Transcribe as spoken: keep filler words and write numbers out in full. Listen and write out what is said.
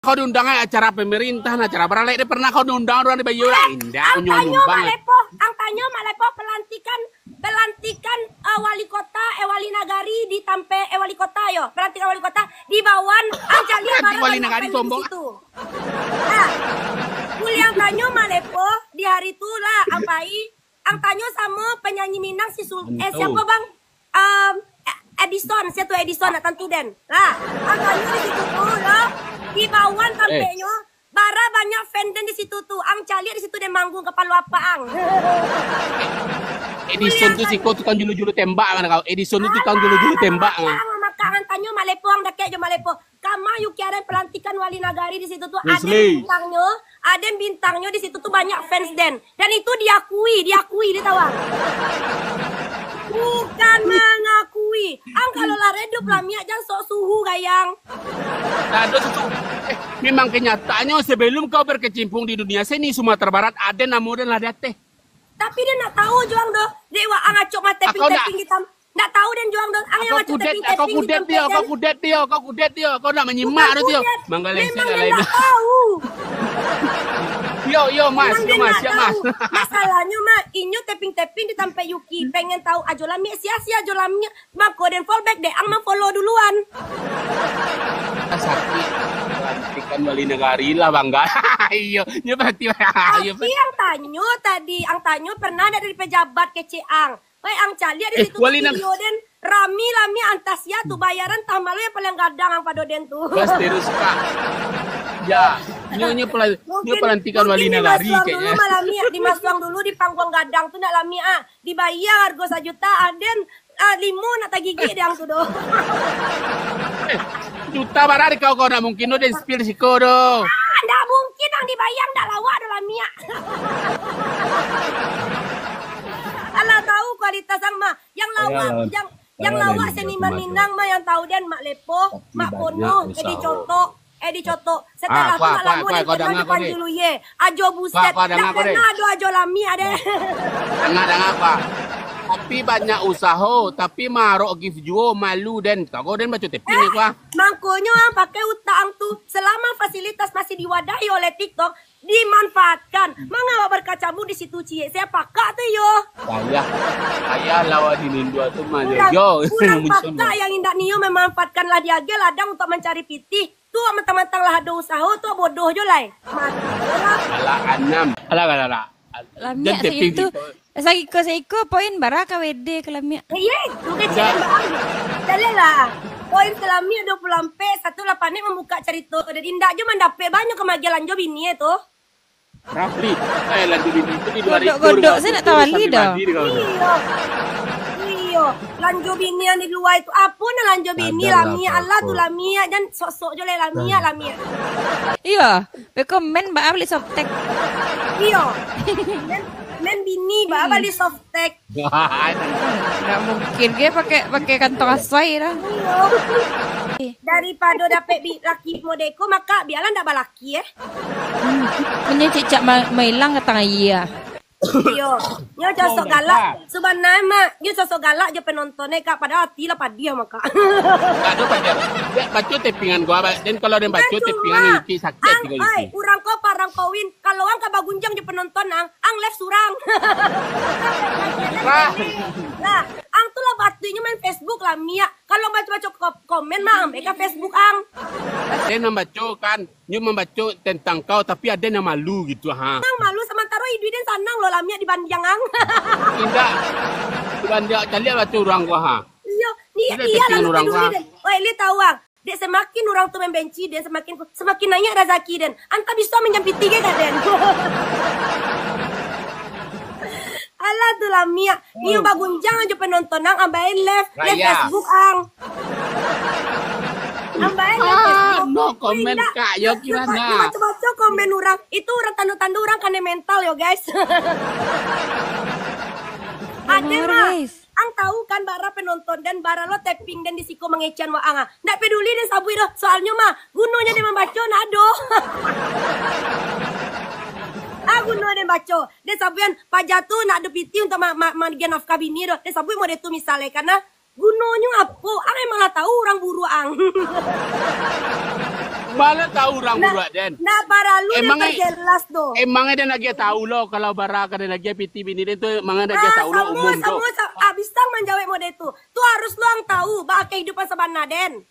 Kau diundang acara pemerintah, nah, acara baralek, dia pernah kau diundang urang dibayar lah. Indak, ang tanyo Mak Lepoh, ang tanyo Mak Lepoh, pelantikan, pelantikan, eh, wali kota, eh, wali nagari di tampe, eh, wali kota yo, pelantikan wali kota di Bawan, ang caliak barang wali nagari di situ. Nah, kuliah tanyo Mak Lepoh di hari tu lah, ang pai, ang tanyo samo penyanyi Minang si Sul-, eh, siapo bang? Em, E-, Edison, sia tu Edison nak tantu den. Lah, ang tanyo di situ tu, yo. Di Bawan tampeknyo, bara banyak fan den di situ tu. Ang caliak di situ den manggung kapalo apak ang. Edison tu siko tukang julu-julu tembak kan kau? Edison tu tukang julu-julu tembak kan? Ang makan ang tanyo Mak Lepoh, ang dakek jo Mak Lepoh. Kama Yuki Aren pelantikan wali nagari di situ tu, aden bintangnyo, aden bintangnyo di situ tu banyak fans den. Dan itu diakui, diakui, dia tahu. Bukan mangakui. Ang kalau lah redup lah miak, jan sok suhu gayang. Tak ada susu. Eh, memang kenyataannya sebelum kau berkecimpung di dunia seni Sumatera Barat, ada namo dan lah di ateh. Tapi dia nak tahu juang doh. Dek wa ang acok mah taping-taping hitam. Ndak tahu den juang doh. Ang yang macam taping-taping, taping-taping. Kau kudet dia, kau kudet dia, kau nak menyimak tu dia. Manggaleh memang den ndak tahu. Yo, yo, Mas, yo, Mas, yo, Mas. Masalahnyo mah, inyo taping-taping di tampek Yuki. Pengen tahu ajo lamiak, sia-sia ajo lamiak. Mako den follow back dek ang mah follow duluan. Sakit. Pelantikan wali nagari lah, Bangga. Iyo, nyo berarti. Tapi ang tanyo tadi, ang tanyo pernah ndak dari pejabat kecek ang? Weh, ang caliak di situ tu video den rami-rami, antah sia tu bayaran, antah malu yang paling gadang ang pado den tu. Gas terus, Kak. Ya, nyo, nyo pelan-, nyo pelantikan wali nagari kayaknya. Mungkin dimasuang dulu, dimasuang dulu di panggung gadang tu nak lamiak ah. Dibayar hargo sajuta, ah, den, ah, limo nak tagigik dek ang tu doh. Eh, juta bara dek kau, kau nak mungkin tu den spill siko doh. Ah, ndak mungkin ang dibayar, ndak lawak doh lamiak. Alah tahu kualitas ang mah. Yang lawak, yang, yang lawak seniman Minang mah yang tahu den Mak Lepoh, Mak Pono, Edi Cotok, Edi Cotok. Setelah tu nak lamo den kenal Depan Julu ye. Ajo buset, ndak pernah ado ajo lamiak deh. Danga, danga, Pak. Tapi banyak usaho, tapi marok gift juo, malu den. Kau den baco taping ni, Pak. Mangkonyo ang pakai utak ang tu. Selama fasilitas masih diwadahi oleh TikTok, dimanfaatkan. Mangawak berkacamuk di situ ciek. Sia pakak tu yo? Payah. Payah lawan di Nindua tu mah. Urang, yo, urang pakak yang indak nio memanfaatkan lah diagiah ladang untuk mancari pitih. Tu mentang-mentang lah ado usaho, tu bodoh jo lai. Mati lah. Alah, anam. Alah, alah, alah. Lamiak sagitu. Saiko-saiko poin bara ka W D ka lamiak. Iye, bukan cek nembak. Jaleh lah. Poin ka lamiak dua puluh ampek, satu lah panek mambuka carito. Jadi indak jo mandapek banyak ka magiah lanjo bini e tu. Rafli, eh, lanjo bini tu di luar itu. Godok-godok sajo nak tawali doh. Iyo. Iyo. Lanjo bini yang di luar itu. Apo nak lanjo bini, lamiak. Alah tu lamiak, jan sok-sok jo lah lamiak, lamiak. Iyo, beko men baa bali softtek. Iyo. Men, men bini baa bali softtek. Ndak mungkin ge pakai, pakai kantong asai lah. Iyo. Daripado dapek bi-, laki modeko, maka bialah ndak balaki, eh. Menye cicak ma-, mailang ka tangah aia. Iyo. Nyo sosok galak. Subananyo mah, nyo sosok galak jo penonton e, Kak. Padahal ati lah padiah mah, Kak. Ndak ado padiah. Dek baco tapingan gua, ba-, den kalau den baco tapingan Yuki sakik. Ang, oi, urang ko parang kawin. Kalau ang ka bagunjang jo penonton ang, ang live surang. Lah, ang tu lah patuiknyo main Facebook lah, miak. Kalau baco-baco ko-, komen mah, ambek ka Facebook ang. Den mambaco kan. Nyo mambaco tentang kau, tapi aden nan malu gitu, ha. Nan malu, samantaro iduik den sanang lo, lamiak dibandiang ang. Indak. Dibandiang, caliak baco urang ko, ha. Iyo, ni, iyo lah, urang ko, ha. Oi, li tahu ang. Dek samakin urang tu mambenci den, samakin, samakin naiak razaki den. Antah bisa minjam pitih ge ka den. Alah tu lamiak. Nyo bagunjang ajo penonton ang, ambain live, live Facebook ang. Ambain live Facebook. No comment, Kak. Yo, Kirana. Baco-baco komen urang. Itu urang tando-tando urang kanai mental yo, guys. Ade mah. Ang tahu kan bara penonton den, bara lo taping den di siko mangecekan waang ah. Ndak peduli den sabuik doh. Soalnyo mah, gunonyo den mambaco ndak ado. Ah, guno den baco. Den sabuikan paja tu ndak ado pitih untuak ma-, ma-, maagiah nafkah bini doh. Den sabuik model tu misal e, karano gunonyo apo? Ang emang lah tahu urang buruak ang. Bala tahu urang buruak den. Ndak paralu Emang ai- diperjelas doh. Emang den agiah tahu lo kalau bara ka den agiah piti bini den tu emang den agiah Ah, tahu lo samo, umum tu. Samo, sa- ah, bisa manjawab model tu. Tu harus lo ang tahu bah kehidupan sabana den.